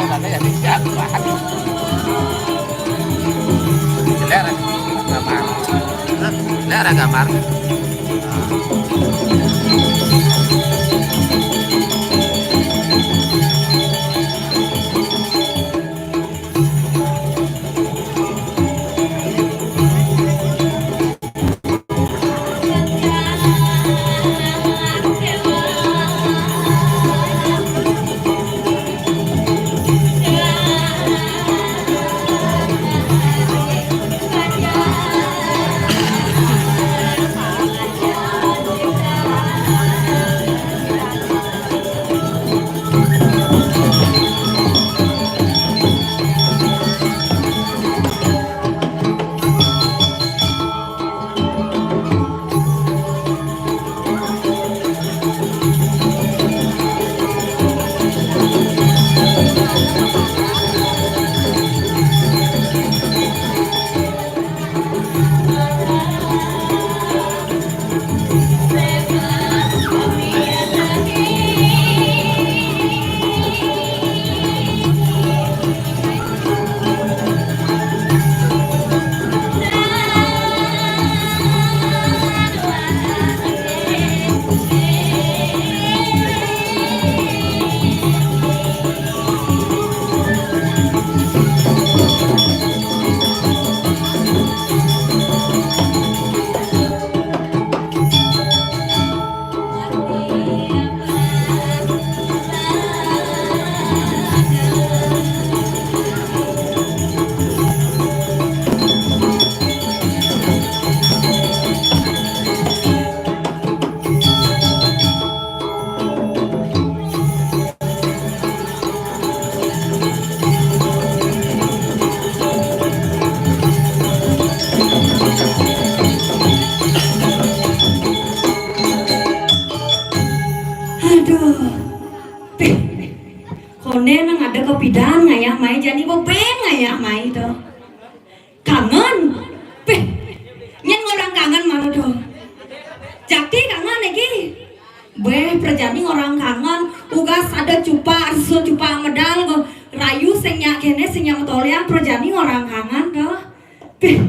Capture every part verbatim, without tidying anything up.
Ada yang jago banget. Selera gambar. Hah? Selera gambar. Aduh. Pih. Konde nang ada kepidan ngayah mai jani beben ngayah mai to. Kangen. Pih. Nyen ngorang kangen mara to. Jakti kangen lagi. Beh, prajani ngorang kangen. Ugas ada cupa, asuh cupa medal ko. Rayu sing nyak kene, sing nyak matoleang, prajani ngorang kangen to. Pih.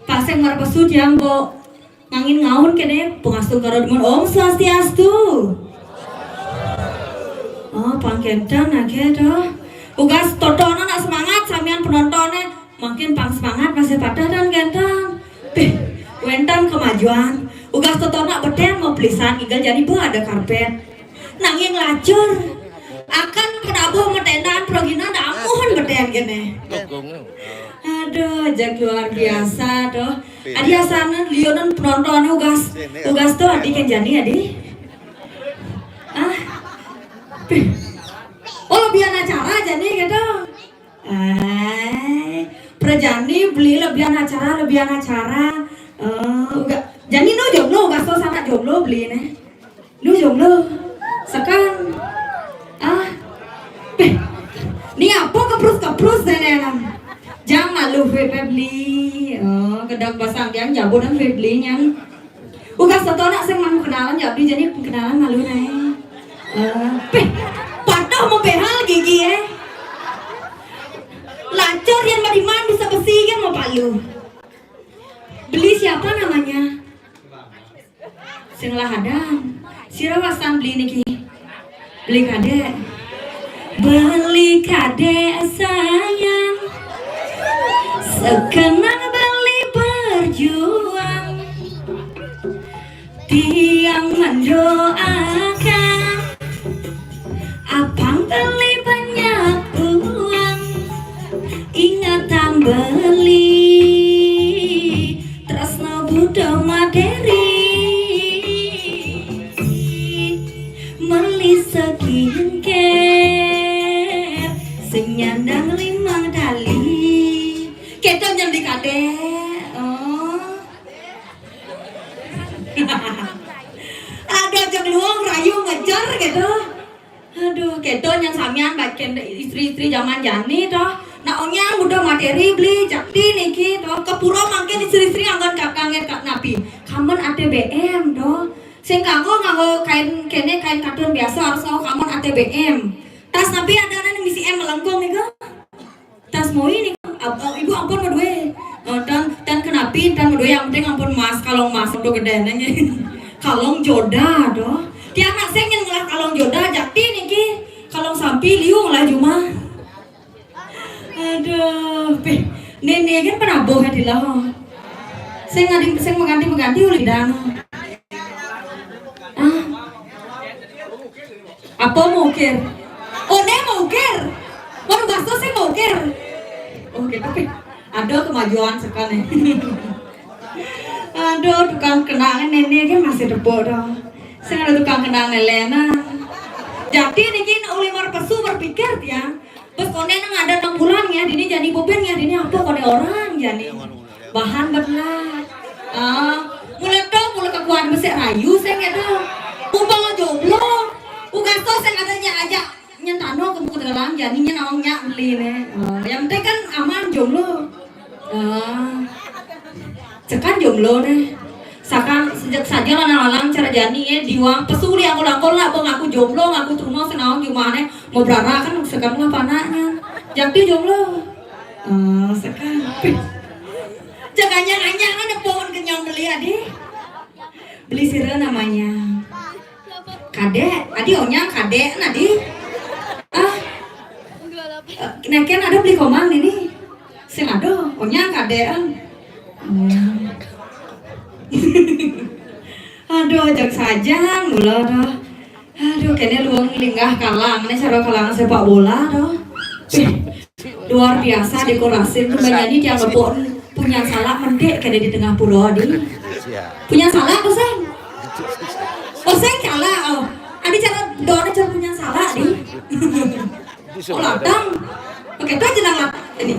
Paseng mara pesu tiang ko. Ngangin ngaun kene, pangastungkara dumun Om Swastiastu. Oh, pang kenten ake to. Ugas tontonan nak semangat, samian penontonnya makin pang semangat, masih patah dan kenten. Pih, wenten kemajuan. Ugas tontonan beten mau pelisan, igal jani bah ada karpet. Nanging lacur. Akan penabuh metendaan progina damuhun beten kene. Aduh, jak luar biasa tuh. Adi asanan liunan penonton ugas. Ugas tuh adi kan jani adi. Ah. Pih. Oh, lebihan acara jani gitu. Eh, prajani beli lebihan acara, lebihan acara. Eh, ugas. Jani nu jomblo, ugas tuh sanak jomblo beli nih. Lu jomblo? Sekarang. Ah. Pih. Ni apa keprus-keprus deh nih, Nam? Jang malu, Feb, Febli. Oh, kedang pasang jang jago dan Febli nyan. Ugas tontonan sing malu kenalan, ya, Bli, jani kenalan malu nih. Eh, pih. Patah mau behal gigi, eh. Lacur yang beriman bisa besi kan mau palu. Beli siapa namanya? Sing lah ada. Sira wastan beli niki. Beli kadek. Beli kadek sayang. Sekenang beli berjuang. Tiang mendoakan. Apang beli banyak uang. Ingatan beli. Tresno butuh materi. Meli skincare sing nyandang limang tali. Kita nyambi kadek. Oh. Ada aja luang rayu ngejar gitu. Aduh, keto nyang samian baik istri-istri zaman jani toh. Nak onyang udah materi beli jakti niki toh. Kepuro mangkin istri-istri anggon kak kangen kak napi. Kamen A T B M toh. Sing kanggo nganggo kain kene kain katun biasa harus nganggo kamen A T B M. Tas napi ada nih Misi M melengkung nika. Tas moi nika. Ab- eh, ibu ampun madué. Eh, tan tan kenapi tan madué, yang penting ampun emas, kalong emas tuh gedé nanya. Kalong joda tuh. Tiang nak sing ngelah kalong joda jakti niki. Kalong sampi liu ngelah jumah. Aduh, pih. Néné kan penabuh ya dilah. Sing ngading sing mengganti-mengganti ulih dana. Ah. Apa mau ukir? Oh, né mau ukir. Waduh, bakso sih mau ukir. Oh, gitu, pih. Ada kemajuan sekali. Aduh, tukang kenangan néné kan masih tepuk dong. Sing ada tukang kenangan Lena. Jadi niki ulih mar pesu berpikir ya. Pas koné nang ada enam bulan ya, dini jadi bobén ya, dini apa koné orang jadi bahan benar. Ah, mulai dong, mulai kekuatan besar rayu saya gitu. Umpama jomblo, ugasto saya katanya aja nyentano ke buku dalam jadinya nawang nyak beli nih. Oh, yang penting kan aman jomblo. Ah, cekan jomblo nih. Sakan sejak saja lanang-lanang cara jani ya diwang pesu di aku lakon lah, bang aku jomblo, aku tuno senawang gimana mau berara kan sekarang lah panaknya. Jakti jomblo. Oh, sekarang. Cek anyang-anyang ada pohon kenyang beli adi. Beli sira namanya. Kadek, adi onyang kadek nadi. Ah. Eh, nah, kan ada beli komang ini. Sing ada, onyang kadek. Hmm. Aduh, ajak saja mula dah. Aduh, kayaknya luang linggah kalang, ini cara kalang sepak bola dah. Ih, luar biasa dekorasi tuh banyak ini tiang lepok punya salah mendek kayaknya di tengah pulau di. Punya salah tuh, Seng? Oh, Seng salah. Oh, ada cara doa cara punya salah di. Oh, latang. Oke, tuh aja nang latang ini.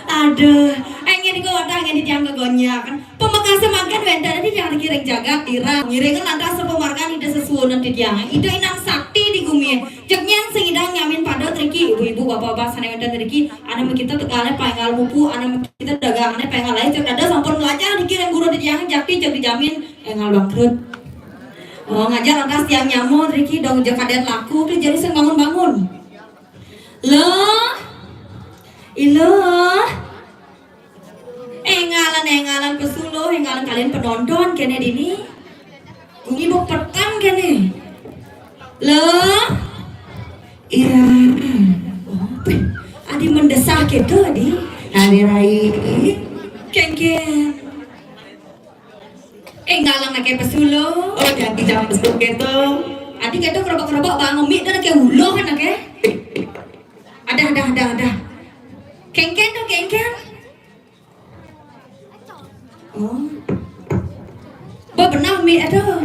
Aduh, eh, ini kok latang ini tiang kegonya kan. Pamekasé mangkin wénten adi tiang niki ring jagat irang. Ngiring lantas sepamargan Ida sesuunan titiang. Ida inang sakti di gumi. Jeg nyén sing Ida nyamin pada triki ibu-ibu bapak-bapak sané wénten triki. Ané makita tegalé paénggal mupu, ané makita dagangané paénggal lair. Jeg dados sampun melajah niki ring guru titiang jakti jeg dijamin énggal bangkrut. Oh, ngajar lantas tiang nyamur triki dong jeg kadén laku, triki jadi sing bangun-bangun. Loh. Iluh. Énggalan-énggalan pesu Luh, énggalan kalian penonton kéné dini. Gumi buk petang kéné. Loh. Iya. Oh, pih. Adi mendesah gitu, Adi. Adi Rai. Kéngkén. Énggalan aké pesu Luh. Oh, jadi jam pesu gitu. Adi gitu kerobok-kerobok bang umi dan aké uluh kan aké. Ada, ada, ada, ada. Kéngkén tuh, kéngkén. Oh. Ba benah mi ada.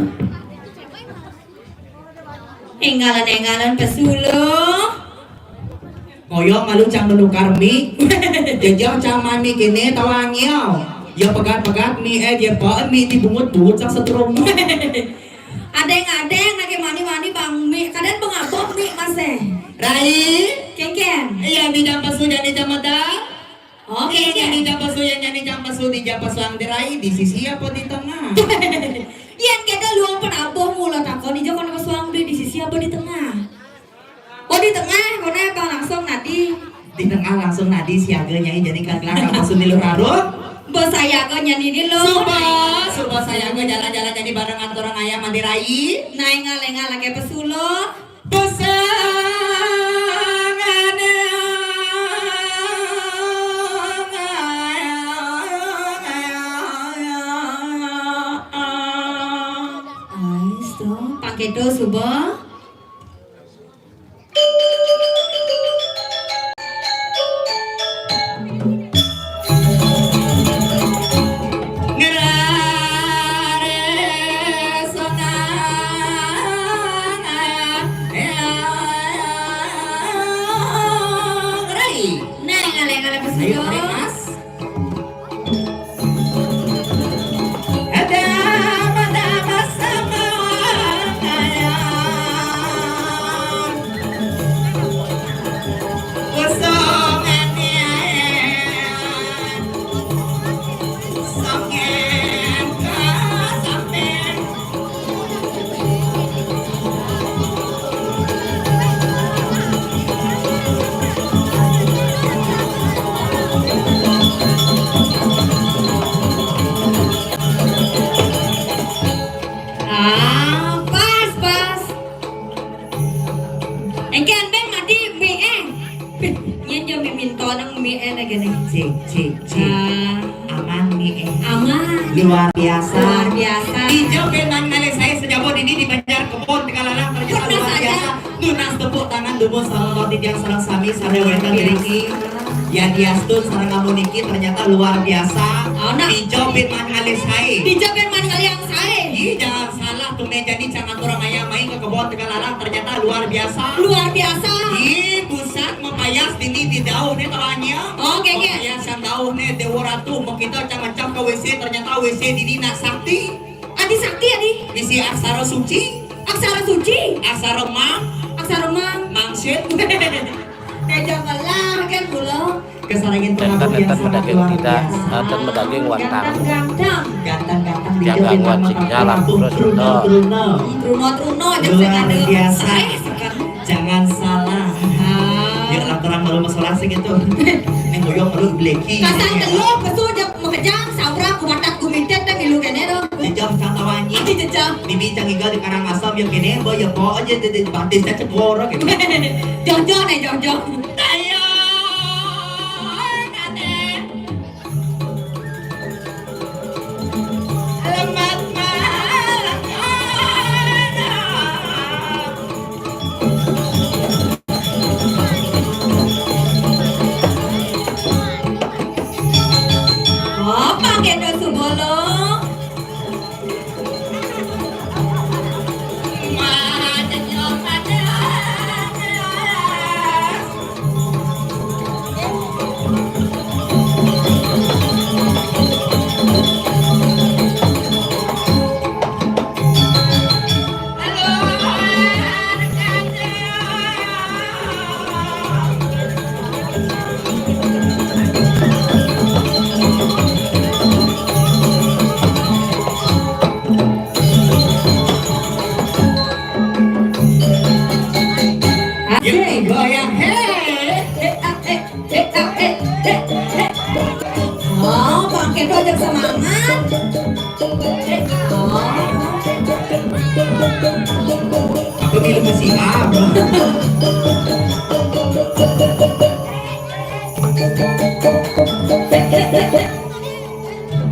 Énggalan-énggalan pesu Luh. Ngoyong malu cang menukar mi. Jejak cang mami kene tawang yo. Ya pegat-pegat mi eh dia pa mi dibungut-bungut sang setrum. Adéng-adéng nake mani-mani bang mi. Kadén bang abang mi masih. Rai. Kéngkén. Iya di jam pesu jadi jam mata. Oke, iya, oke. Nyani jam pesu, ya nyani jam pesu di jam pesu yang dirai di sisi apa di tengah? Yén kéto luang penabuh mula takon ijo koné pesuang di sisi apa di tengah? Oh, di tengah, koné apa langsung nadi? Di tengah langsung nadi siaga nyai jadi kan gelang apa suni lu harut? Bos sayaga nyani ni lo. Suba, suba sayaga jalan-jalan jadi barengan orang ayam mandi rai. Nah, énggal-énggal lagi pesu lo. Pesangane. Ais to, paketo suba. Luar biasa. Luar biasa. Ijo ben mangalih saé sajaba dini di Banjar Kebon Tegallalang, ternyata luar biasa. Nunas tepuk tangan dumun sareng titiang sareng sami sareng wénten niki. Yadiastun sareng amun niki ternyata luar biasa. Ijo ben mangalih saé. Ijo ben mangalih saé. Ih, jangan salah tuh, méh jani cang aturang ayah mai ka Kebon Tegallalang, ternyata luar biasa. Luar biasa. Ih, busan mapayas dini di dauh né tawanya. Oké, oké. Mapayas cang dauh né Déwa Ratu, mah kita cang ngecap ka W C, ternyata W C dini nak sakti. Adi sakti, adi. Bisi aksara suci. Aksara suci. Aksara mang. Aksara mang. Mangsit. Téh jagalah kan kula. Kesarengin pengampun yang sangat luar biasa. Énten, énten medaging wantang. Ganteng-ganteng. Ganteng-ganteng. Tiang gangguan sinyal, ampura, Sunda. Truna-truna. Truna-truna, jeung sing ada. Luar biasa. Jangan salah. Ah. Ya, lantaran malu masalah sih gitu. Ning hoyong malu bleki. Kasang telu, pesu, jam makejang, saurang, kumatak, gumitit, téh milu kéné, doh. Jejang cang tawanya. Adi jejang. Bibi cang igal di Karangasem, ya kéné, boh, ya, boh, aja, di, di, batis, ya, cekor, gitu. Jong-jong, eh, jong-jong. Ayo, Kadé. Lemat malam. Oh, pakai daun subolong. Asik. Goyang, hei. Hei, ah, hei, hei, ah, hei, hei, hei. Oh, pakai tuh ada semangat. Hei, oh. Aku minum masih apa?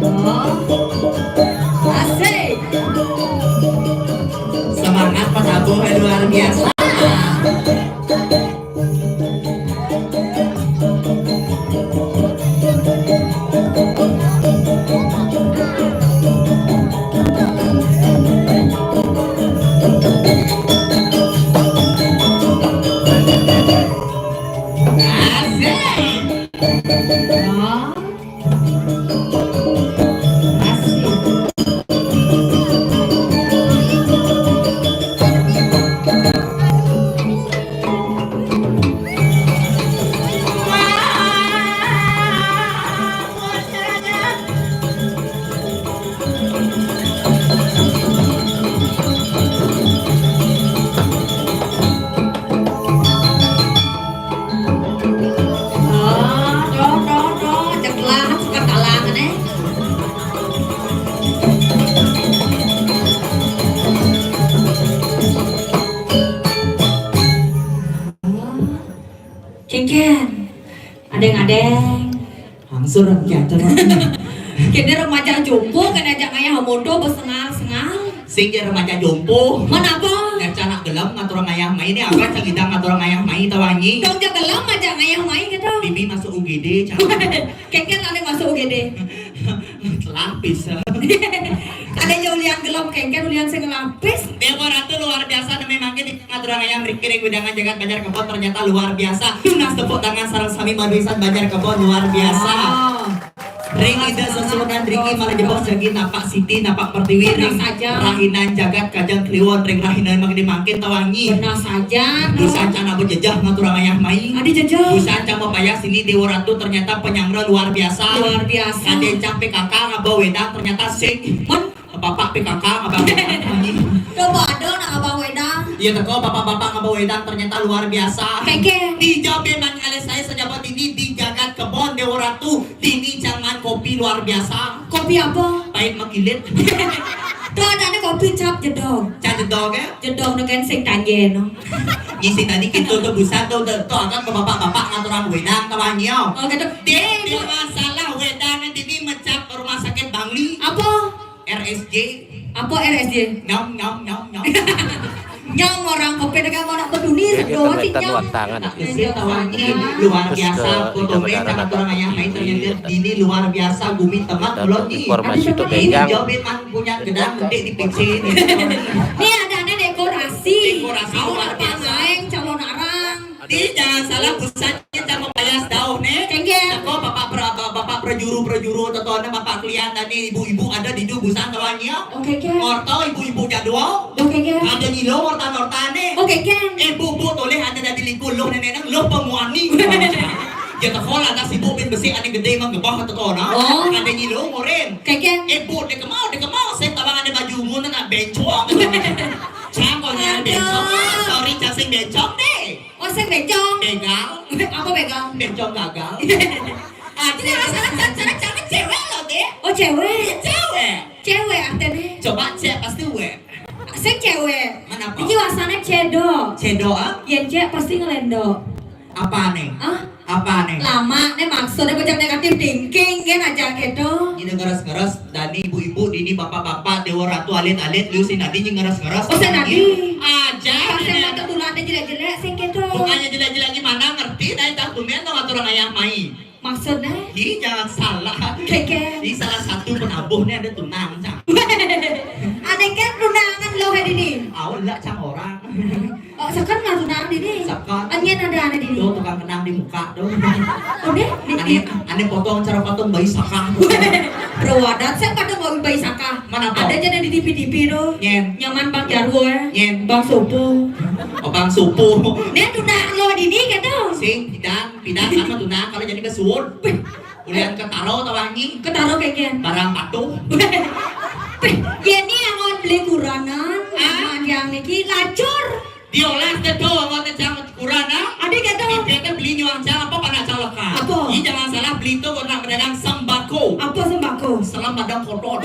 Oh. Asik. Semangat Pak Abu, luar biasa. Asik. Oh. Oh, doh, doh, doh, ceklah, suka kalangan, eh. Kénkén, adéng-adéng. Angsur kiacan. Kéné remaja jompo, kéné ajak ngayah mondo besengal-sengal. Sing ja remaja jompo. Mana apa? Ya cang nak gelem ngaturang ayah mai né, apa cang idang ngaturang ayah mai tawanya. Dong ja gelem ajak ngayah mai gitu. Bibi masuk U G D, cang. Kénkén lali masuk U G D. Lapis. Ada ja ulian gelem kénkén, ulian sing lapis. Déwa Ratu luar biasa, nami mangkin ngaturang ayah mriki ring wewidangan jagat Banjar Kebon ternyata luar biasa. Tunas tepuk tangan sareng sami maduisan Banjar Kebon luar biasa. Wow. Ring Ida sesuunan riki malah jebos jagi napak siti, napak pertiwi, ring rahinan jagat Kajang Kliwon, ring rahinan mangkin mangkin tawanya. Benar saja. Busan cang aba jejeh ngaturang ayah mai. Adi jejeh. Busan cang mapayas dini Déwa Ratu ternyata penyanggra luar biasa. Luar biasa. Kadén cang P K K ngaba wedang ternyata sing. Bapak P K K ngaba wedang. Coba ada nak ngaba wedang. Iya teko bapak-bapak ngaba wedang ternyata luar biasa. Kénkén. Ijo ben mangalih saé sajaba dini di jagat Kebon Déwa Ratu. Dini cang maan kopi luar biasa. Kopi apa? Pait makilit. Tuh ada nih kopi cap jedog. Cap jedog ya? Jedog dengan sing tanjén. Ngisi tadi gitu tuh busan tuh, tuh, tuh akan ke bapak-bapak ngaturang wedang tawanya. Oh gitu. Dé, dé masalah wedang dini mecap rumah sakit Bangli. Apa? R S J. Apa R S J? Nyam, nyam, nyam, nyam. Nyam orang kopéd kan mau nak berduni. Jadi, sedoa kan si minta nyam. Nuat tangan. Nak gesit tawannya luar biasa. Foto mé, orang ayah main ternyata di ini luar biasa, gumi temat. Belum nih. Informasi itu. Ini jawabin man punya gedang gede di P C ini. Nih ada, ada dekorasi. Dekorasi luar biasa. Main calon arang. Di jangan salah, busan kita mau payas dauh nih. Cengkeh. Teko bapak pra-, bapak prajuru-prajuru, tetona bapak klian tadi, ibu-ibu ada di du busan tawanya. Oke, Ken. Ngorto ibu-ibu jadwal. Oke, Ken. Ada nyilo ngorta-ngorta nih. Oke, Ken. Eh, bu, bu, toleh ada dari liku loh nenek nang loh pemuani. Ya teko lah, tak sibuk bin besi ada gede mang gebah tetona. Oh. Ada nyilo ngorin. Oke, Ken. Eh, bu, dek mau, dek mau, saya tawang ada baju ungu nak bencong. Cang kau nyari bencong. Aduh. Sorry, cang sing bencong deh. Oh, sing bencong. Begal. Apa begal? Bencong gagal. Ah, jadi alasan cara, cara cewek loh, deh. Oh, cewek. Iya, cewek. Cewek artinya. Coba cek pasti we. Sing cewek. Mana apa? Iki wasana cedok. Cedok, ah? Yen cek pasti ngelendok. Apa nih? Ah? Apa nih? Lama nih maksudnya, macam negatif thinking kan aja gitu. Ini ngeres-ngeres, dani ibu-ibu, dini bapak-bapak, dewa ratu, alit-alit, liu si nadi ini ngeres-ngeres. Oh, si nadi. Aja. Pas yang mata tulang ada jelek-jelek, sing gitu. Bukannya jelek-jelek gimana, ngerti, nah, tak tumen tau aturan ayah mai. Maksudnya? Ih, jangan salah. Keke. Ini salah satu penabuh nih ada tunang, cang. Ada kan tunangan lo hari ini? Awal lah, cang orang. Oh, sekarang nggak tunangan ini? Sekarang. Anyen ada, ada di ini. Tuh, tukang kenang di muka tuh. Oh, deh, di, aneh, di. Aneh potong cara potong bayi sakang. Bro, adat saya pada mau bayi sakang. Mana tuh? Ada aja di T V T V tuh. Nyen. Nyaman Bang Jarwo ya. Nyen. Bang Sopo. Oh, Bang Sopo. Nih tunangan lo hari ini gitu. Sing, dan Pindah sama tuh, nah, kalau jadi kesuwun. Ulian ketaro tawangi. Ketaro keken. Barang patuh. Peh, yeni angon beli kuranan. Ah? Yang niki lacur. Diolah teto angon tejang kuranan. Ada gak tuh? Kita beli nyuang jang apa pada calaka. Apa? Ih, jangan salah, beli tuh orang pedagang sembako. Apa sembako? Selam padang kotor.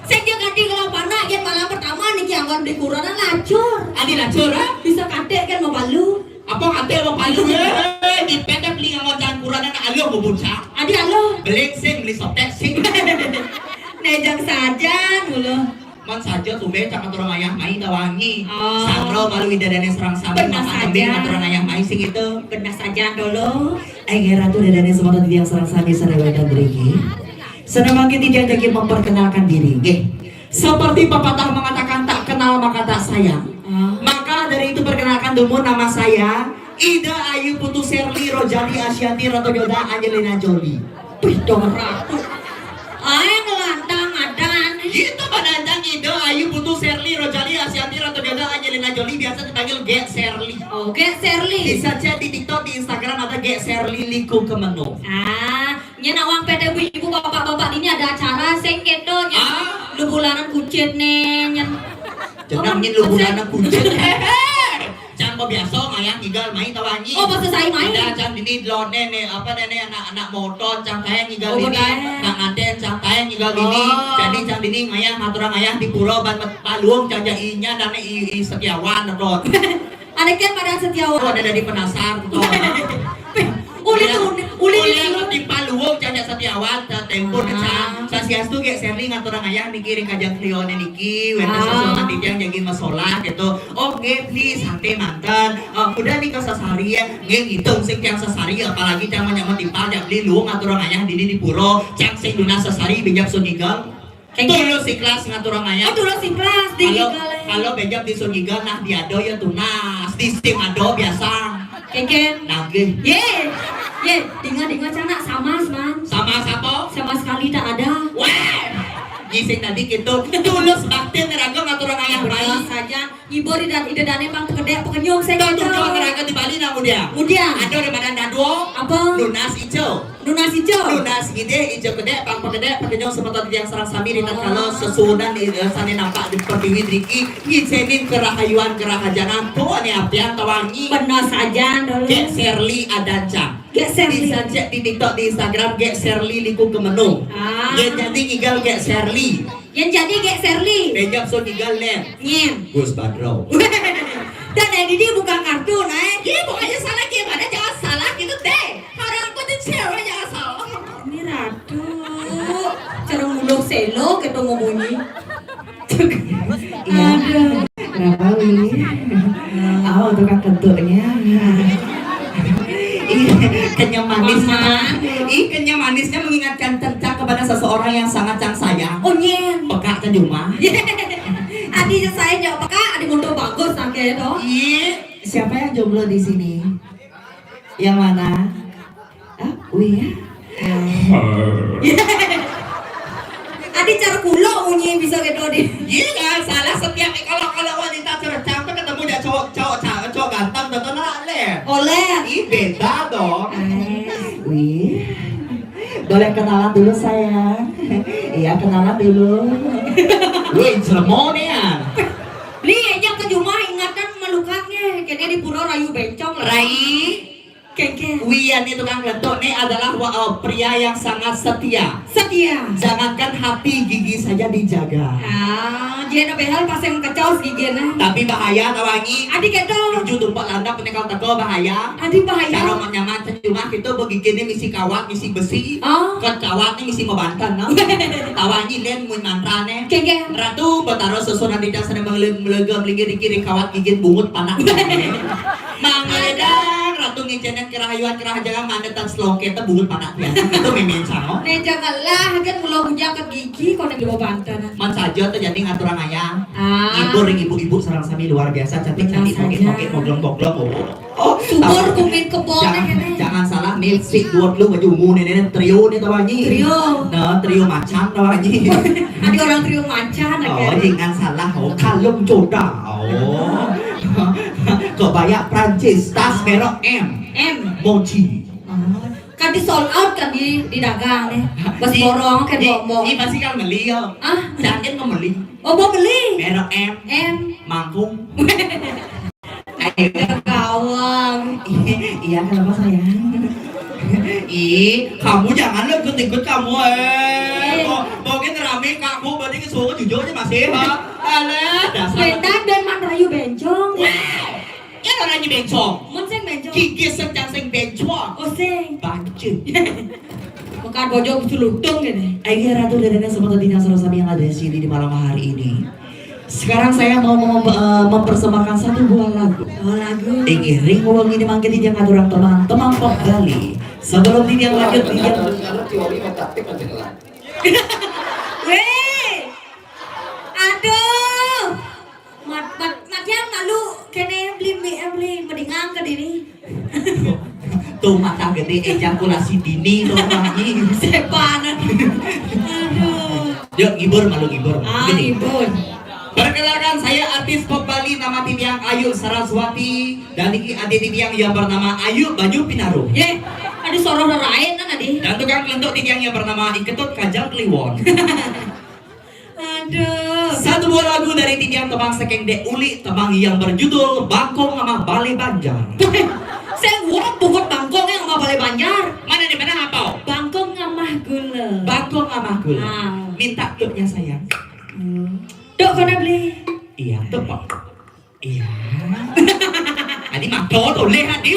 Saya jadi kalau panak, ya malam pertama niki angon beli kuranan lacur. Adi lacur, ah? Bisa kadek kan mau balu. Apa kata orang palu? Eh, di peta beli ngamot jangan kurang anak aluh mau buncak. Adi aluh. Beli sing, beli sotek sing. Nejang saja dulu. Man saja tuh be, cakap orang ayah mai tawangi. Oh. Sangro malu ida dane serang sami. Benar saja. Orang ayah mai sing itu. Benar saja dulu. Ai ratu dadane semata yang serang sami sarewetan beriki. Senang kita jadi memperkenalkan diri, nggih. Seperti pepatah mengatakan, tak kenal maka tak sayang. Ah. Maka dari itu, perkenalkan dulu, nama saya Ida Ayu Putu Serli Rojali Asyanti Ratu Joda Angelina Jolie. Wih, dong ratu. Ayo ngelantang ada nih. Itu pada Ida Ayu Putu Serli Rojali Asyanti Ratu Joda Angelina Jolie, biasa dipanggil Gek Serli. Oh, Gek Serli. Bisa cek di TikTok, di Instagram ada Gek Serli Liku Kemeno. Ah, nyen awang pete ibu-ibu bapak-bapak ini ada acara sing kedo nyen. Ah. Lu bulanan kucit nih nyen. Jenang nyen lu bulanan kucit. Cang kok biasa ngayang ngigal mai tawangi. Oh, pas saya mai. Ada cang dini lo nene apa nene anak-anak motor cang kaya ngigal dini. Oh, betul. Nak nganten cang kaya ngigal dini. Oh. Jadi cang dini ngayang aturan ngayang di pura ban met-, paluang cang jainya dan i, i Setiawan rot. Ada kan pada Setiawan. Oh, ada dari penasar tuh. Uli tuh, uli tuh. Di paluang cang Setiawan, tempo. Ah. Cang. Sasiastu Gek Serli ngatur ayah niki ring kajang klione niki, wenten. Ah. Sesuatu yang jadi masalah gitu. Oh, nggih, please, santai manten. Oh, udah nih ke sasari ya. Nggih, ngitung sing tiang sasari, apalagi cang menyambut timpal, cang beli luung ngatur ayah dini di pura, cang sing lunas sasari, binjak sunigal. Kengken. Tulus ikhlas ngatur ayah. Oh, tulus ikhlas, di kalau, kalau binjak di sunigal, nah, di ado ya tunas, di stim ado biasa. Kengken. Nagih. Ye, ye, dengar-dengar cang nak sama, man. Sama siapa? Sama sekali tak ada. Weh, gising tadi gitu. Tulus bakti neraga ngatur ayah baik. Betul saja. Ibu ida, ida dane pang pegedek pekenyung saya. Tuh, tuh, gitu. Tuh, neraka di Bali nah, mudia. Mudia. Ada di Badan Dadua. Apa? Lunas ijo. Lunas ijo. Lunas gede, ijo gede, pang pegedek pekenyung semeton yang serang sami rinat. Oh. Kalau sesuunan di, eh, sane nampak di pertiwi driki, ngicenin kerahayuan kerahajanan tuh ane apian tawangi. Benar saja dulu. Gek Serli Adancang. Gek Serli. Bisa cek di TikTok, di Instagram, Gek Serli Liku Kemeno. Ah. Gek jadi ngigal Gek Serli. Yang jadi Gek Serli. Pejam so tiga lem. Nyen. Gus Badro. Dan eh, Didi bukan kartun, eh. Iya, bukannya salah gimana? Jangan salah gitu deh. Orang aku tuh cewek, jangan salah. Ini ratu. Cara nguluh selo gitu ngomongnya. Iya. Aduh. Kenapa, Wi? Oh, tukang kentutnya. Ih, kenyam manisnya. Mama. Ih, kenyam manisnya mengingatkan tentang kepada seseorang yang sangat cang sayang. Oh, nyen. Peka ke rumah. Adi saya nyok peka, adi mundur bagus, nah, kayak itu. Iya. Siapa yang jomblo di sini? Yang mana? Ah, Wi ya? Adi cara kulo munyi bisa gitu di. Iya, salah setiap, eh, kalau, kalau wanita cercang tuh ketemu ya cowok, cowok, cowok, cowok ganteng, tentu lah, Le. Oleh. Ih, beda dong. Eh. Wi. Boleh kenalan dulu, sayang? Iya, kenalan dulu. Wih, celemonian. Beli aja ke rumah, ingatkan melukatnya. Kayaknya di Pura Rayu Bencong lah. Rai. Kengkeng. Wian itu, Kang Letuk, nih adalah wa- eh, pria yang sangat setia. Setia. Jangankan hati, gigi saja dijaga. Ah, dia ada behel pas yang kecos gigi nah. Tapi bahaya, tawangi. Adik itu. Tujuh tumpak landak, nih kalau teko bahaya. Adik bahaya. Cara mau nyaman cuma kita begigi ini misi kawat, misi besi. Oh. Kan kawat nih misi mau banten, no? Tawangi, len mun mantra nih. Kengkeng. Ratu Betara susunan di dasar melegam linggir di kiri kawat gigit bungut panak. Mangledang, Ratu ngijenan kerahayuan kerahajangan mandetan selongket teh bungut panak pian. Itu mimin sango. Nih janganlah, kan mula bujang ke gigi, kau nih bawa banten. Man saja tuh jadi ngaturang ayah. Ah. Ngibur ibu-ibu sareng sami luar biasa, cantik-cantik, benar saja. Togek-togek, moglong-moglong, oh. Oh, subur, tahu. Kumin kebon jangan, kene. Jangan salah nih, si buat lu baju ungu nih, nih, trio nih, tahu, Haji? Trio. Nah, trio macan, tahu, Haji? Ada orang trio macan, oh, akhirnya. Jangan salah, oh, kalem coda, oh. Kebaya Prancis, tas merek M. M. Mochi. Oh. Kan di sold out kan di, di dagang nih. Bas di, borong ke di, bombong. Di pasti kan beli ya. Ah? Jangan mau beli. Oh, mau beli. Merek M. M. Mangkung. Ayo. Gawang. Iya, kenapa, sayang? Ih, kamu jangan lo ikut-ikut kamu, eh. Eh. Mau, mau kita rame, kamu berarti ke suhu jujur aja masih, ha? Alah, dasar. Bentar, ben man rayu bencong. Weh, ya orang bencong. Mun sing bencong. Gigi sedang sing bencong. Oh, sing. Banci. Bukan bojong lutung gitu. Ayo, Ratu dan Nenek semua tadi yang sareng sami yang ada di sini di malam hari ini. Sekarang saya mau mem- eh, mempersembahkan satu buah lagu. Oh, lagu. Ing iring wong ini mangke dijang aturang temang, temang pop Bali. Sebelum dijang lanjut, dijang. Weh. Aduh. Mat, mat, mat yang malu kene beli mi, eh, beli medingang ke dini. Tuh mata gede ejakulasi dini tuh lagi. Sepan. Aduh. Yuk ngibur, malu ngibur. Ah, gini. Ngibur. Perkenalkan, saya artis pop Bali, nama titiang Ayu Saraswati, dan niki ade titiang yang bernama Ayu Banyu Pinaru. Ye, ada soroh lain kan tadi. Dan tukang kelentuk titiang yang bernama Iketut Kajang Kliwon. Aduh. Satu buah lagu dari titiang temang saking Dek Uli, temang yang berjudul Bangkong Ngamah Bale Banjar. Saya buat buku bangkong yang sama Bale Banjar. Mana di mana apa? Bangkong Ngamah Gula. Bangkong Ngamah Gula. Ah. Minta tuknya, sayang. Hmm. Dok, kena beli. Iya, tuh, Pak. Iya. Adi mah dodol leh, Adi.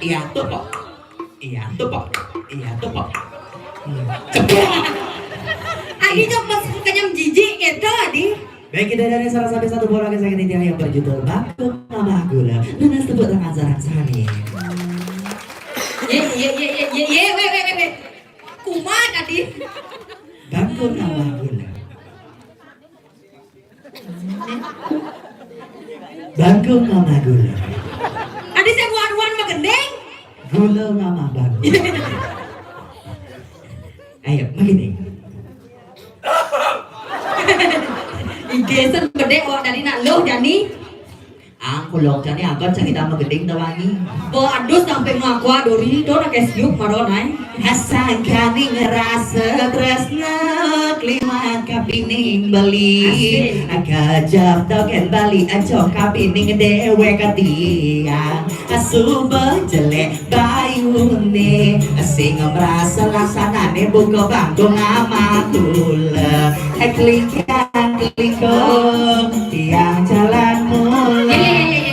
Iya, tuh, Pak. Iya, tuh, Pak. Iya, tuh, Pak. Hmm. Ceplok. Adi tuh pas kenyam jijik gitu, Adi. Baik, kita dari salah satu, satu bola ke saya yang berjudul Bangkong Ngamah Gula. Lunas tepuk tangan sareng sami. Ye, ye, ye, ye, ye, ye, weh, weh, weh, weh. Kumat, Adi. Bangkong Ngamah Gula. Bangkong Ngamah Gula. Adi saya buan-buan mah gendeng. Gula ngamah bangkong. Ayo, begini. Ige sen gede, oh, dari nak lo, Jani. Ang kulong Jani, angkon cerita mah gendeng tawangi. Bo adus sampai ngaku adori, do nak es yuk, maro nai. Hasangkaning rasa tresna kliwat kapining beli. Asik. Gajah togen Bali aja kapining dewek katiang. Asuba jelek bayune sing merasa laksanane buka bangkung amatula. Klingkang klingkong tiang jalan mula.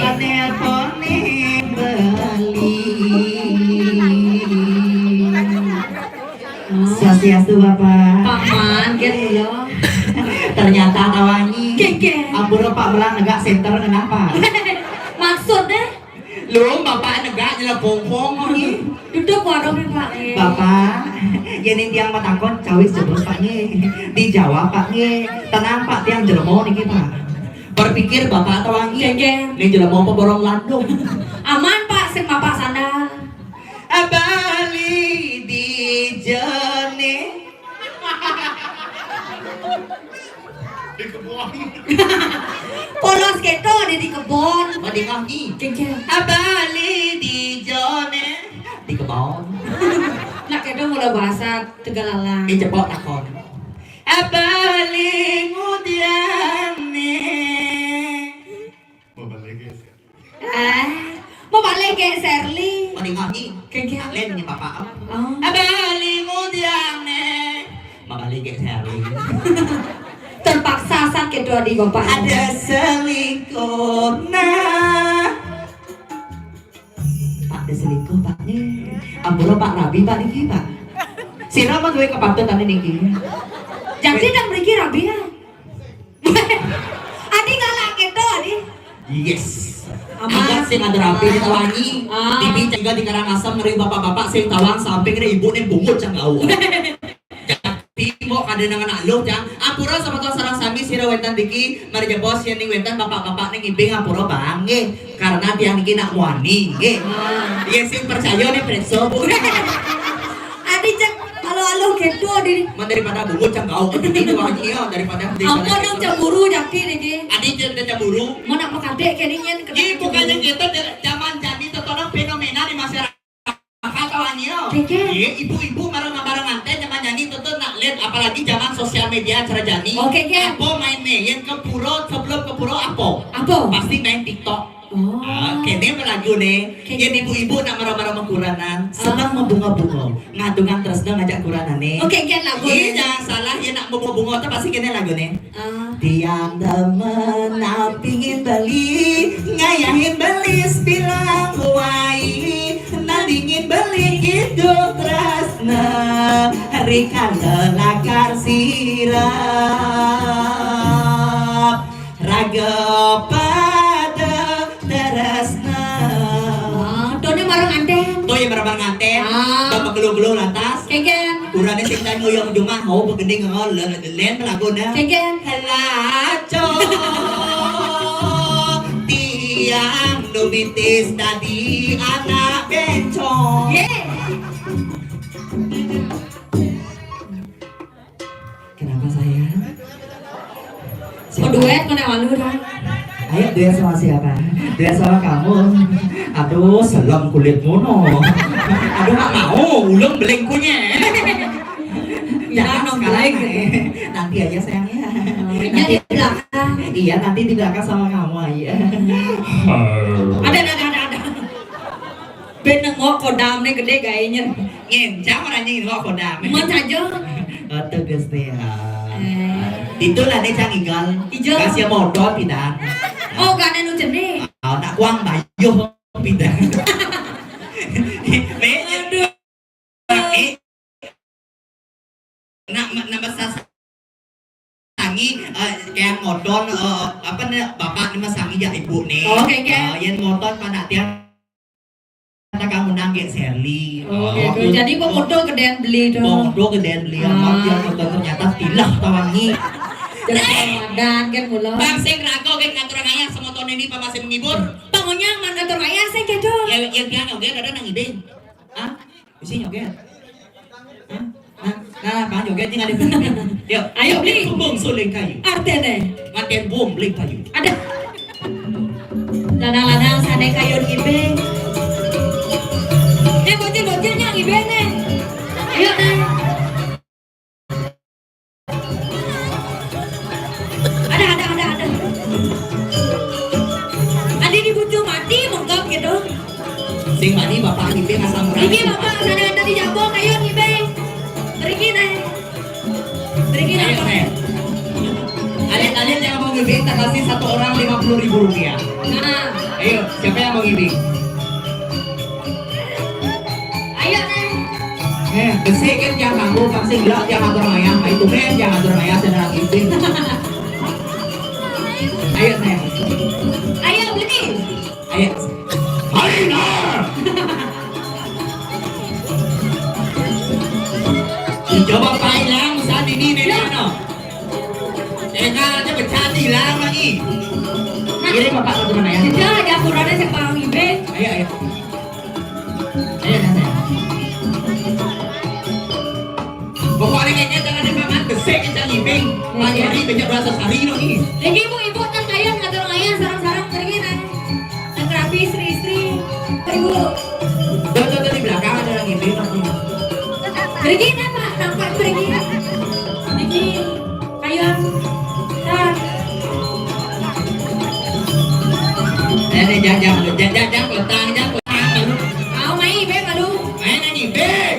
Panetone Bali. Swastiastu, Bapak. Paman, gen mula. Ternyata Tawangi. Keke. Ampura, Pak, melang negak senter kenapa? Maksudnya? Lu, Bapak negak nyelepong-pong ni. Duduk warungnya, Pak. Bapak, yen tiang matakon, cawis jebos, Pak, nggih. Dijawab, Pak, nggih. Tenang, Pak, tiang jelema niki, Pak. Berpikir Bapak Tawangi. Keke. Ni jelema apa borong landung? Aman, Pak, sing mapak sandal. Abali di jene. Di kebon. Polos keto di, di kebon. Madingahi. Keke. Abali di jone. Di kebon. Nak keto mula bahasa Tegalalang. Di cepok takon. Abali ngudiane. Mau balik, guys. Eh, mau balik ke Serli. Madingahi. Keke. Len ni Bapak. Oh. Abali ngudiane. Mabalik ke Serli. Terpaksa sakit doa di Bapak. Ada selingkuh. Nah. Pak, ada selingkuh, Pak, ni. Ampura, Pak, rabi, Pak, niki, Pak. Sira mah duwe kepatutan niki. Jadi dan mriki rabi ya? Adi galak keto, Adi. Yes. Aman. Agak sing ada rapi di Tawangi. Ah. Tibi cengga di Karangasem ngeri bapak-bapak sing tawang samping ada ibu nih bungut cang gau. Tapi mau kada nang anak lu cang. Ampura sama tuan sarang sami sira wentan diki mari jebos yen ning wentan bapak-bapak ning ibing ampura bangge karena tiang niki nak muani nggih. Ah. Yen sing percaya nih periksa bu. Adi cek alo-alo keto, Adi. Man daripada bungut cang gau ini Tawangi ya daripada Ampun nang cemburu jaki niki. Adi jen ada cemburu. Mau nak mekadek kene nyen kena Ih, bukannya cemburu. Gitu, de- zaman jani tetonong fenomena di masyarakat Tawangi ya. Keke. Iya, ibu-ibu marang-marang nganten zaman jani tetep nak lihat apalagi zaman sosial media acara jani. Oke, ke. Apa main nih? Yang ke pura sebelum ke pura apa? Apa? Pasti main TikTok. Oh. Ah, kene apa lagu nih? Kene. Yang ibu-ibu nak marang-marang mengkuranan, senang Ah. membunga-bunga. Ngatungan tresna ngajak kuranane. Oke, gen lagu. Iya, jangan salah, ya nak bunga-bunga tuh pasti kene lagu nih. Ah. Tiang demen nampingin beli, ngayahin beli sebilang wai, nandingin beli gitu tresna, rikala lakar sirap. Raga pada tresna. Ah, tone marang nganten. To ya marang nganten. Ah. Bapak gelo-gelo lantas. Kegen. Kurane sing tan ngoyong jumah, oh, begending ngol, len lagu na. Kegen. Laco. Tiang dumitis dadi anak bencong. Ye. Kenapa sayang? Mau duet mana malu dah? Ayo duet sama siapa? Duet sama kamu. Aduh, selem kulitmu no. Aduh, nggak mau, ulung belengkunya. Jangan dong, sekarang, beleng. Nanti aja sayang ya. Oh, nanti di belakang. Iya, nanti di belakang sama kamu aja. Ada, ada, ada, ada. Ben nengok kodam nih gede gayanya. Ngencang orang nyingin kok koda. Mon saja. Oto Gusti ya. Eh. Itulah nih cang igal. Ijo. Kasih modal pindah. Oh, gak ada nu jenih. Oh, nak kuang bayuh pindah. Aduh. Eh. Nak nak besar sangi eh, kayak modal eh, apa nih bapak nih mas sangi ya ibu nih. Oke, oke. Eh, yang modal pada tiang kata kamu nangge Serli. Oh, gitu. Jadi pemuda gedean beli dong. Pemuda gedean beli Ah. Amat dia modal ternyata tilah tawangi. Jadi Ramadan kan mula. Bang sing rago kan ngatur ayah semua tahun ini Pak masih menghibur. Bang Onyang man ngatur ayah saya gitu. Ya ya dia nyoge ada nang ibing. Hah? Isi nyoge. Hah? Nah, nah, Bang Joget ini ada beli. Yuk. Ayo, beli. Bumbung suling kayu. Artene. Makin bum beli kayu. Ada. Ladang-ladang sana kayu di ibe. Eh, bocil-bocilnya ibe nih. Ayo, nih. Ada, ada, ada, ada. Ada di bucu mati, mengkap gitu. Sing mani bapak ngipi asam urat. Ini bapak sana tadi jago kayu ngipi. Pergi deh. Pergi deh. Ayo, Pak. Nih. Kalian-kalian yang mau ngipi, kita kasih satu orang lima puluh ribu rupiah. Nah. Ayo, siapa yang mau ngipi? Ayo, Neng. Eh, besik kan tiang mambu, pang sing gelak tiang atur mayang. Ai tumben tiang atur mayang, sing nang izin. Ayo, sayang. Ayo, Bli. Ayo. Ayo, nah. Coba pai lang, sa dini, nini, no. Tengah aja pecah tilang lagi. Ini bapak mau kemana ya? Jejak aja kurangnya saya paham ibing. Ayo, ayo. Ayo, ayo. Pokoknya kayaknya jangan ada makan besek, jangan ibing. Pak Yari banyak bahasa sari no ini. Lagi ibu-ibu kan kaya ngatur ngaya sarang-sarang keringinan. Yang rapi istri-istri. Ibu. Tuh, tuh, tuh, di belakang ada yang ibing no. Pergi dah, Pak. Nampak pergi. Pergi. Ayo. Nah. Eh, eh, jangan, jangan, jangan, jangan, jangan, kotang, jangan, kotang, malu. Mau main ibing, malu. Main lagi, ibing.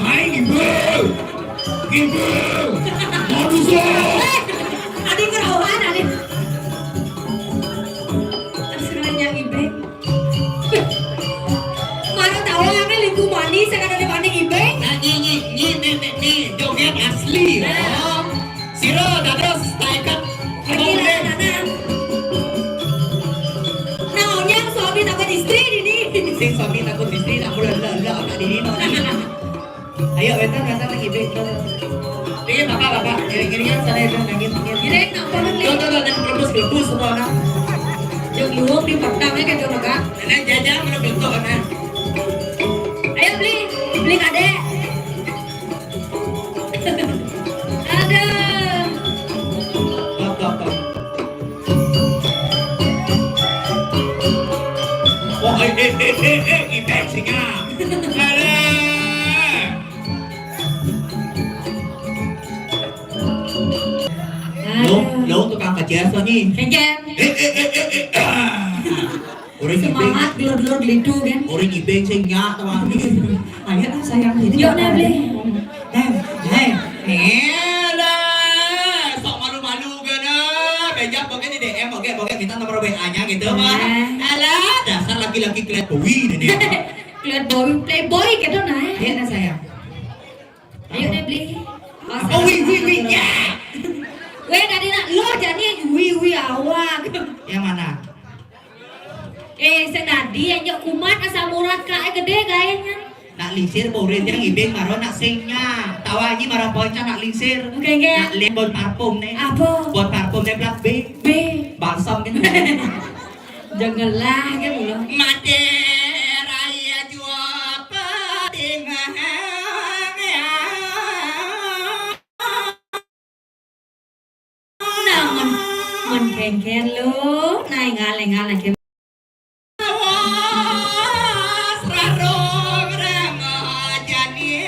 Main ibing. Ibing. Manusia. Eh, ada kerauhan, ada. Terserahnya ibing. Mana tahu yang lingku manis, yang ada di mana ibing? Nah, ni, ni, ni, ni, ni, ni, joget asli. Nah. Oh. Sira dados taekat. Lagi lah, nah, nah. Nah, onyang suami takut istri ini. Sing suami takut istri, tak boleh lelak kat diri, no. Ayo, wénten, wénten lagi, Bik. Ini bapak, bapak, iring-iringan sana ya, nangis, nangis. Iring, apa, Bik? Tuh, tuh, tuh, dan kelebus, kelebus semua, nah. Yang luwung di petang ya, kayak gitu, Kak. Nenek jajan, belum bentuk, nah. Ayo, Bli, Bli kadek. Aduh. Tok, tok, tok. Oh, eh, eh, eh, eh, eh, ibing singa. Alah. Lo, lo tukang kejer, Sony. Kejer. Eh, eh, eh, eh, eh, ah. Orang ibing. Semangat, gelor-gelor gelidu, kan? Orang ibing sing nyak, teman. Ayo, nah, sayang, ini. Yuk, nah, Bli. Eh, eh. Elah, sok malu-malu, kan, ah. Bejak, pokoknya di D M, oke, pokoknya minta nomor W A-nya gitu, Bang. Eh. Alah, dasar laki-laki playboy ini. Playboy, playboy gitu, nah. Iya, nah, sayang. Ayo deh, Bli. Apa wi, wi, wi, ya? Weh, tadi nak lo jadi wi, wi, awak. Yang mana? Eh, sing tadi yang nyok kumat asam urat kak gede kayaknya. Nak lingsir murid yang ibing maro nak singnya. Tawa aja marah poncah nak lingsir. Oke, oke. Nak lihat bon parfum nih. Apa? Bon parfum nih plat B. B. Balsam kan. Janganlah kan lo. Mati raya jua pating. Nah, men, men kengken lo. Nah, ngale, ngale, ngale. Awas, raro, rama, jani.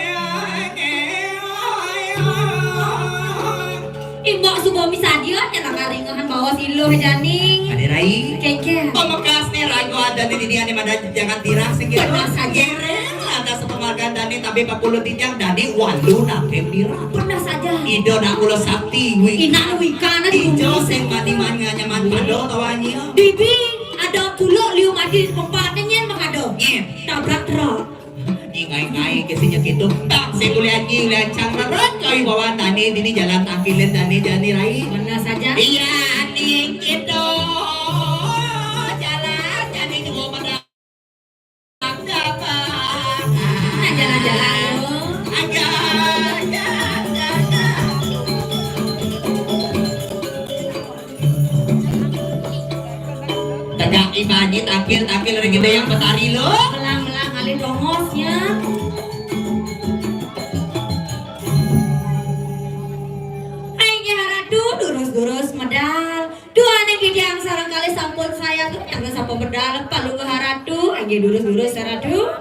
Imbok subo misadia, nyana karingahan bawa siluh, jani. Ade rai. Kengken. Pamekas nih, rago ada di dini, ane mada jangan tirah, sing gitu. Benar saja. Gereng, ada sepemarga dani, tapi pakulo tijang dani, walu nakem dirah. Benar saja. Ido nak ulo sakti, wi. Inak wika, nah, ijo sing mani-mani, nyaman pado, tawanya. Bibi, ada pulo liu mati di tempat, nyen mah ada. Nyen. Tabrak truk. Ngai-ngai ke sinya gitu. Tak, saya boleh aji, boleh ancang. Berat kau bawa tani, ini jalan tangkilin tani, jani rai. Benar saja. Iya, ning gitu. Jalan, jani juga pada. Nah, jalan-jalan lo. Aja, aja, aja, aja. Tegak ibaji takil-takil ring Ida Hyang Betari lo. Belang-belang alih dongosnya. Ai nggih Ratu, durus-durus medal. Duaning titiang sareng kalih sampun saya tuh, yang sampun medal, palungguh Ratu, nggih durus-durus Ratu.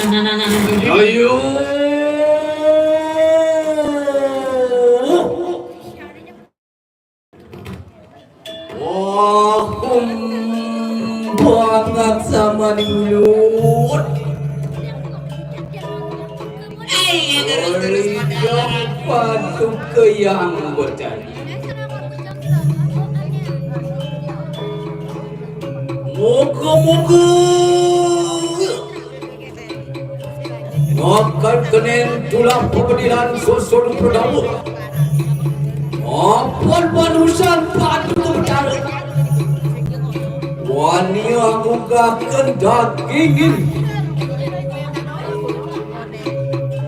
Nah, nah, nah, nah, nah, nah. Ayo. Wah, hmm, banget sama nilut. Ayo, terus, terus, modal. Siapa tuh ke yang berjanji? Moga-moga ngakan kenen tulah pepedilan susun pedawuh. Apan panusan padu betara. Wani aku gaken dagingin.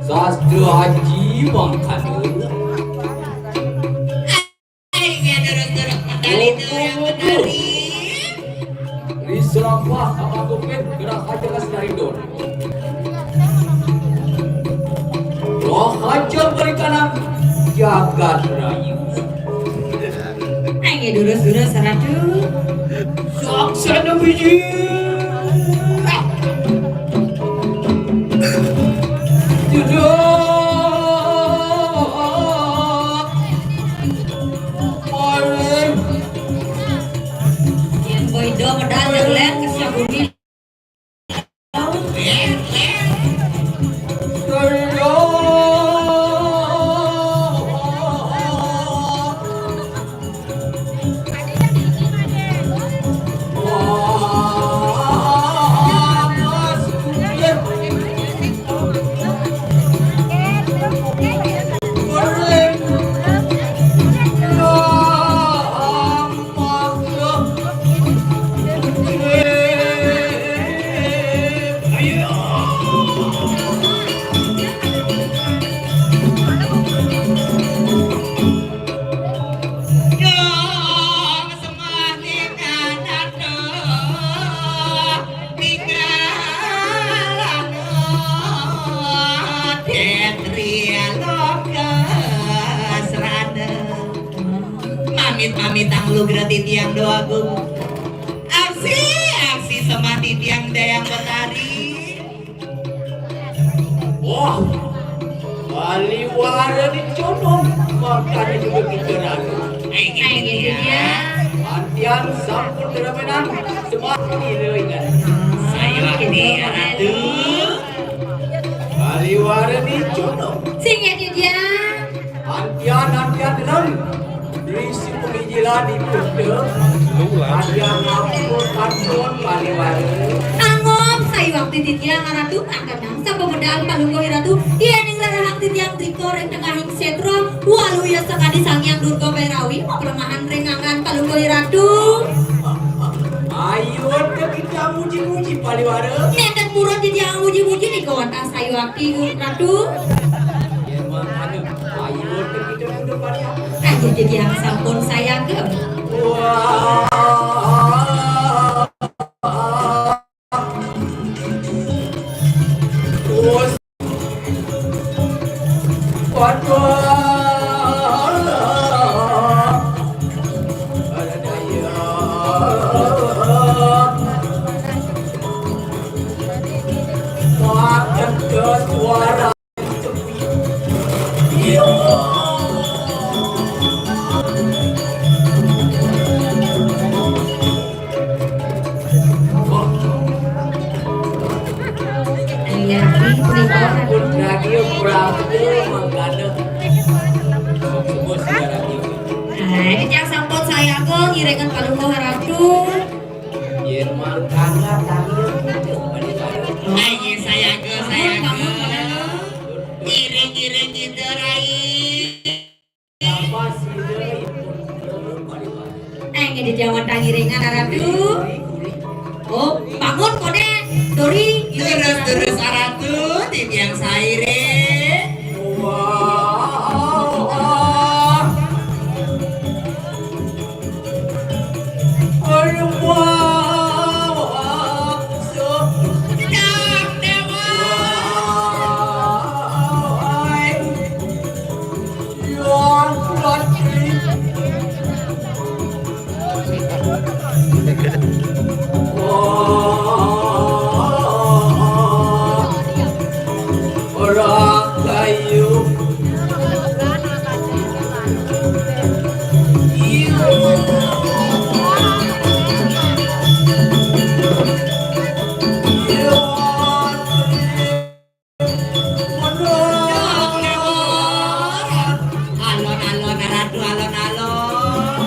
Sastra Haji mangkana. Ai, ya, terus-terus medali tu yang medali. Ri serampah Abah Gopin gerah aja ka Sinaridon. Roh aja perikanan jagat raya. Ai, durus-durus, Ratu. Saksana biji. Duduh. Paling. Yang boy dong dah lelek ke Sukabumi. Mamit-mamitang lugra titiang Déwa Agung. Aksi, aksi sembah titiang Dayang Betari. Wah, paliwara dicondong, makanya juga kita ragu. Ayo, gitu ya. Antian sampun deramenan, sembah kira ingat. Saya wakti, Ratu. Paliwara dicondong. Sing ya, Dinda. Antian, antian tenang. Berisi pengijilan itu, Dinda. Antian ngampun kantun paliwara. Angom, saya wakti titiang Ratu, angkat nang sapa medal palungguh Ratu. Yéning rerehang titiang triko ring tengahing sétra, waluya sakadi Sang Hyang Durga Bérawi, maplemahan ring anggan palungguh Ratu. Ayo, kita muji-muji paliwara. Nénten purun titiang muji-muji nika wantah sayuwakti, Ratu. Yén mangkana, ayo kita kudu parian. Ayo, titiang sampun sayaga. Wah. Wah. Iya, ini radio Prabu mangkana. Suksma sida radio. Nah, ini yang sampun sayaga ngiringan palungguh Ratu. Yén mangkana tangga. Ayo sayaga, sayaga. Ngiring-ngiring kita, Rai. Eh, ngedit jaman tangiringan, Ratu. Oh, bangun, Kode. Dori. Terus, terus, Ratu. Titiang saire. Wah. Aduh, wah. Sedap, Dewa. Wah. Alon-alon, Ratu, alon-alon.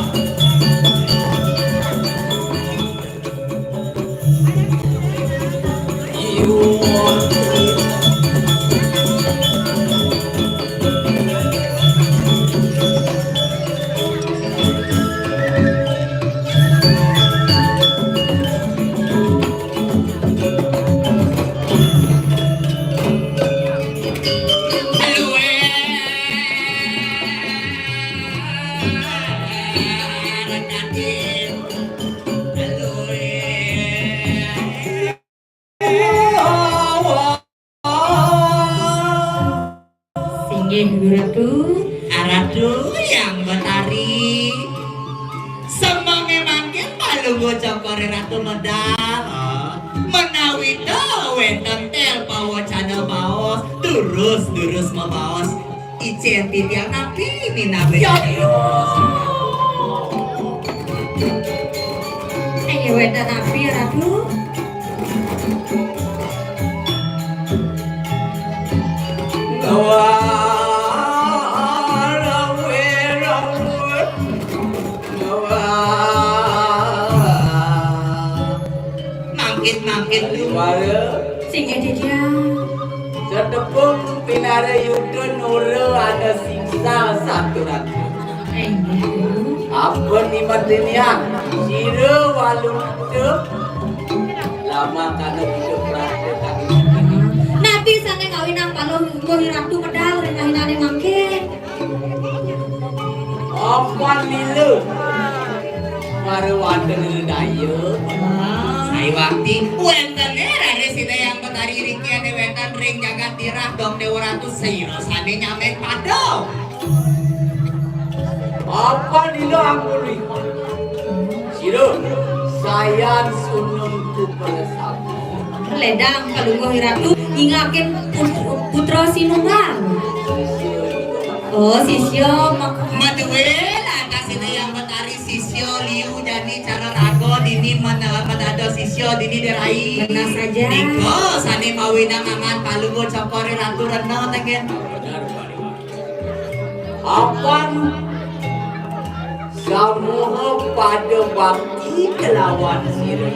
Ratu. Ratu Hyang Betari. Semenge mangkin palungguh cokore Ratu medal. Menawi ta wenten tel pawacana baos, durus-durus mabaos. Icen titiang napi minabe. Ya, ya. Ayo, wenten napi, Ratu? Mangkin, mangkin, Ratu. Wala. Sing, eh, Dija. Setepung pinara yuda nura ana sisa satu ratu. Inggih. Apa nimat dinian? Sira walu lama kana hidup ratu tadi. Napi sane ngawinang palungguh Ratu medal ring ahinane mangke? Apan lila. Para wanda lila daya. Wah. Saiwakti wentene raris Ida Hyang Betari riki ane wenten ring jagat tirah dong Dewa Ratu sira sane nyameng pada. Apan lila angguri. Sira sayan sunung kupelesat. Ledang palungguh Ratu nyingakin put-, putra sinunggal. Oh, sisya mak- Madue lantas Ida Hyang Betari sisya liu jani cara raga dini mana madada sisya dini derai. Benar saja. Nika sane mawinang angan palungguh cokore Ratu Rena tengen. Apan samuha pada bakti kelawan sira.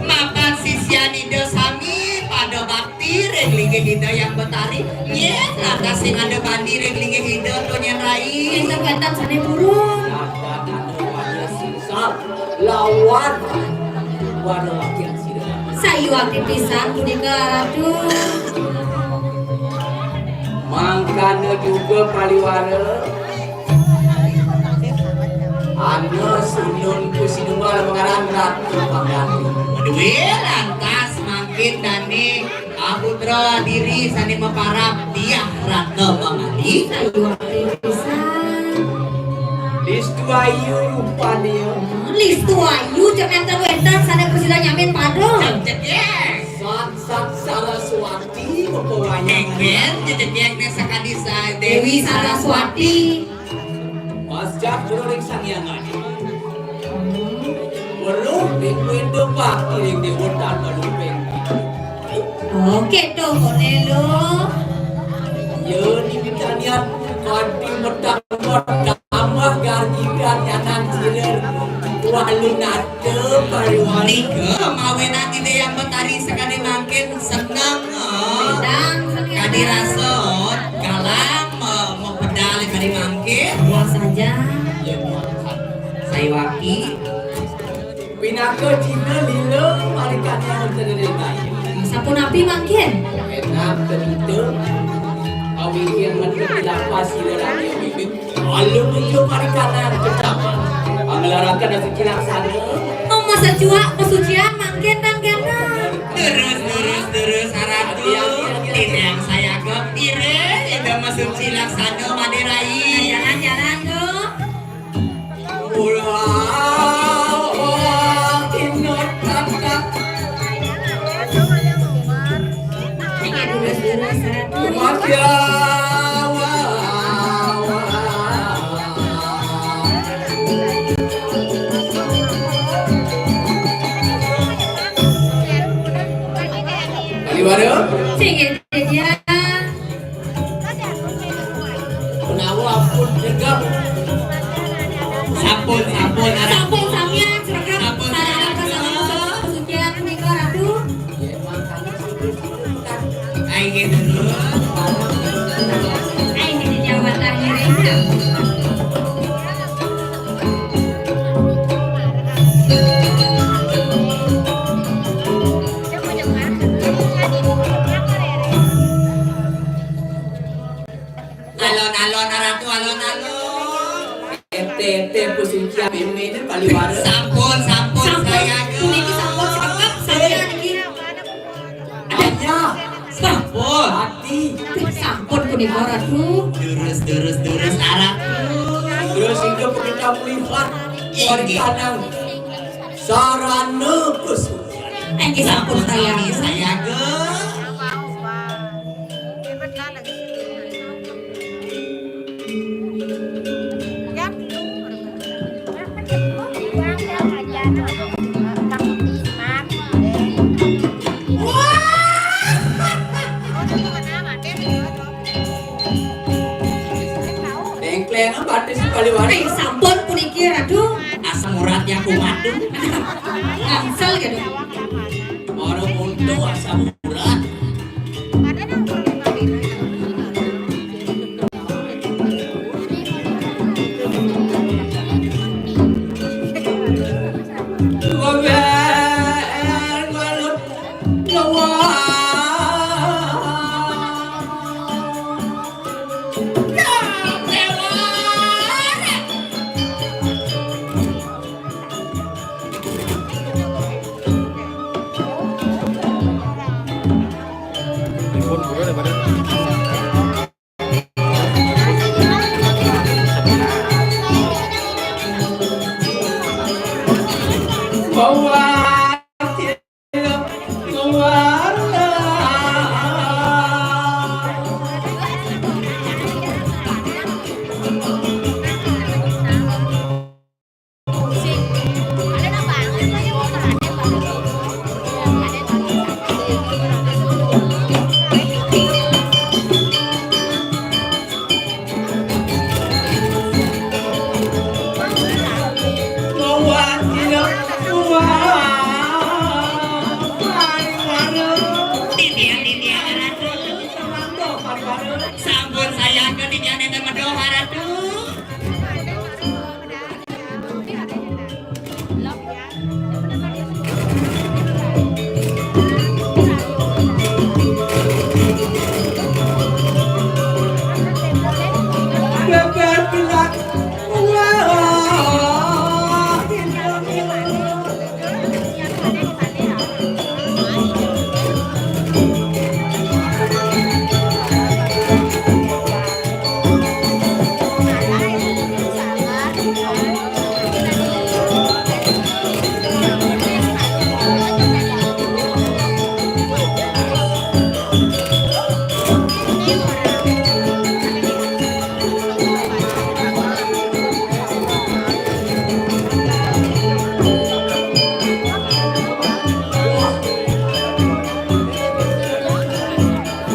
Mapan sisyan Ida sami pada bakti ring linggih Ida Hyang Betari. Nggih, lantas sing ada bani ring linggih Ida to nyen rai. Pinten-pinten sane purun. Lawan para wakyang sira. Sayuwakti pisan punika, Ratu. Mangkana juga paliwara. Ana sunun ku sinunggal mangaran Ratu Pangganti. Duwe lantas mangkin dane Putra diri sane maparab Diah Ratna Pangadi. Sayuwakti pisan. Listu ayu rupane. Listu ayu, cek enten wenten sane prasida nyamin padu. Cek, cek, ya. Sat, sat Saraswati, pepawayangan. Engger, cek, cek, ya, ne sakadi sa-, Dewi Saraswati. Pasca guru ring Sang Hyang Adi. Weruh ring Weda Bakti ring Dewa Tan Balupeng. Oh, keto kone lo. Ya, dimitanian kadi metak tambah garjikan nyanan ciler. Walu nata pariwali. Nika mawinan Ida Hyang Betari sakadi mangkin seneng, oh. Seneng, seneng. Kadi rasa, oh, galang, oh, mapedal kadi mangkin. Puas saja. Ya, Saiwaki. Pinaka cina lila marikatnya terdenai. Sapunapi mangkin? Enak begitu. Awikir menteri lapas sila lagi awikir. Lalu muncul marikatnya ketawa. Mengelarakan dan suci laksana. Oh, masa cuak, pesucian mangkin dan gana. Terus, terus, terus, Ratu. Tidak saya kok. Ire, tidak masuk laksana, Madirai. Jalan-jalan, tuh. Kaliwara? Sing, ya, ya. Menawa ampun jegep. Sampun, sampun, arah. Sampun samian, jegep. Sampun samian. Sarana kasana pesucian punika, Ratu. Ai, gitu. Ai, gitu, jawatan diri. Alon-alon, Ratu, alon-alon. Ente, ente, pesucian meme ini paling waras. Sampun, sampun, sampun. Saya puniki sampun, sampun, saya niki. Hanya. Sampun. Hati. Sampun, Punika, Ratu. Terus, terus, terus, Ratu. Terus itu kita melihat Inggih. Sarana Kusuma. Inggih sampun, sayang. Saya ke. Tengkleng apa artis Bali Wali? Eh, sampun puniki, Ratu. Asam uratnya kumat tuh. Gangsal gitu. Orang untuk asam urat. Sampun saya ke tiga nenten medoh, Ratu.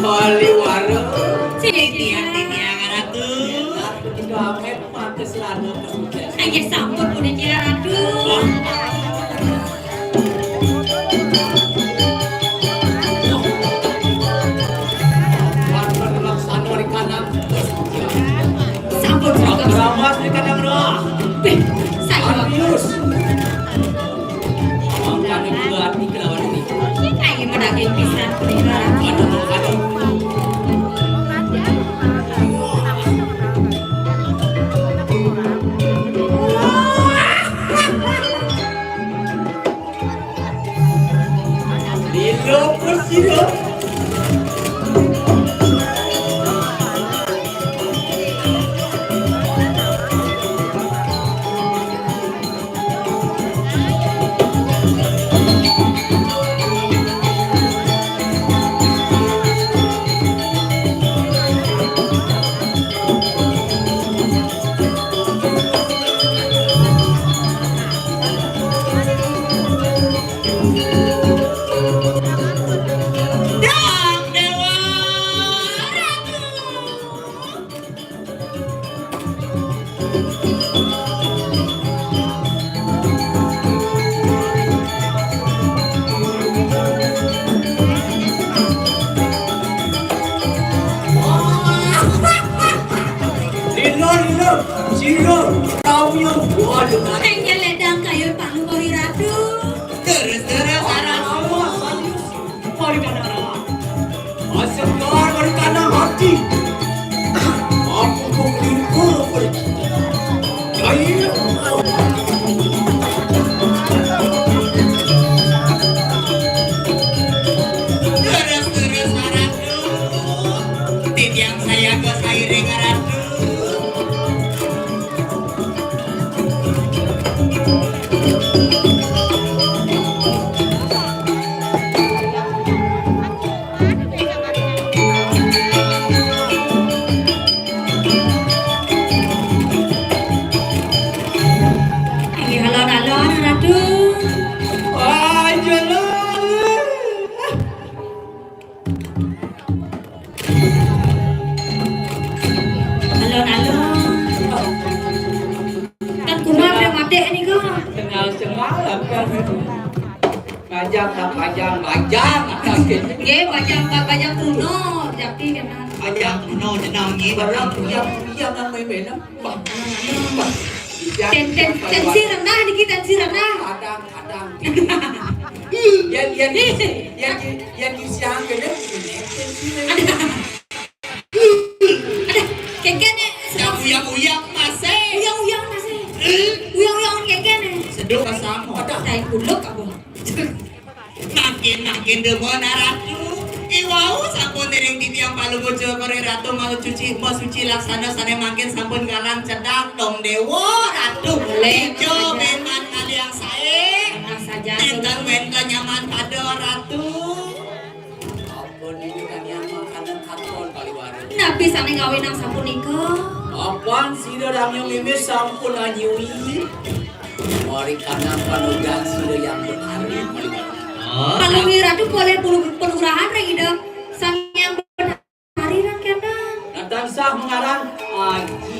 Bali warung. Sing tiang-tiang, Ratu. Gamet pates lanu. Inggih sampun puniki, Ratu. Wonten laksana ri kanang. Sampun, sampun. Ramas ri kanang roh. Bih, saya. Adius. Mangkane kula ati kelawan ini. Kae medake pisan punika. Aduh, aduh. Lilo, Bos, lilo. Lilo, lilo, silo, kau yang buat. Enggal ledang kayu panggung Ratu. Terus, terus, arah Allah. Mari kana rawa. Asekar mari kana hati. Aku kok limpur pergi. Ayo. Terus, terus, Ratu. Tidak Sayaga sairing Ratu. Ayo, alon-alon, Ratu. Wah, jalan. Alon-alon. Kan kumaha pada mati nih, kok. Kenal semalam kan. Bajang, bajang, bajang. Nggih, bajang, bajang kuno, tapi kena. Bajang kuno, jenang nggih, barang kuyang, kuyang nang main-main. Wah, wah. Ten-, ten-, tensi rendah niki, tensi rendah. Kadang, kadang. Yang, yang, yang, yang, yang siang kena, kena tensi rendah. Ada, keken nih. Yang uyang-uyang masih. Uyang-uyang masih. Uyang-uyang keken nih. Seduh ka sango. Ada. Tai kuluk apa? Mangkin, mangkin demen, Ratu. Iwau sampun ring titiang palungguh Cokor Ratu mau cuci, mau suci laksana sane mangkin sampun galang cedak dong dewa Ratu. Boleh. Ijo beman kaliang sae. Tenang saja. Enten wenten nyaman pada Ratu. Ampun, ini kan yang makanan katon paliwara. Napi sane ngawinang sapunika? Apan sira Ramya Mimis sampun anyuwi? Mari kanang panudan sira yang betari paliwara. Oh, Palungguh Ratu polih pelu-, pelurahan ring Ida Sang Hyang Betari ran kena. Nah, tansah mangaran Aji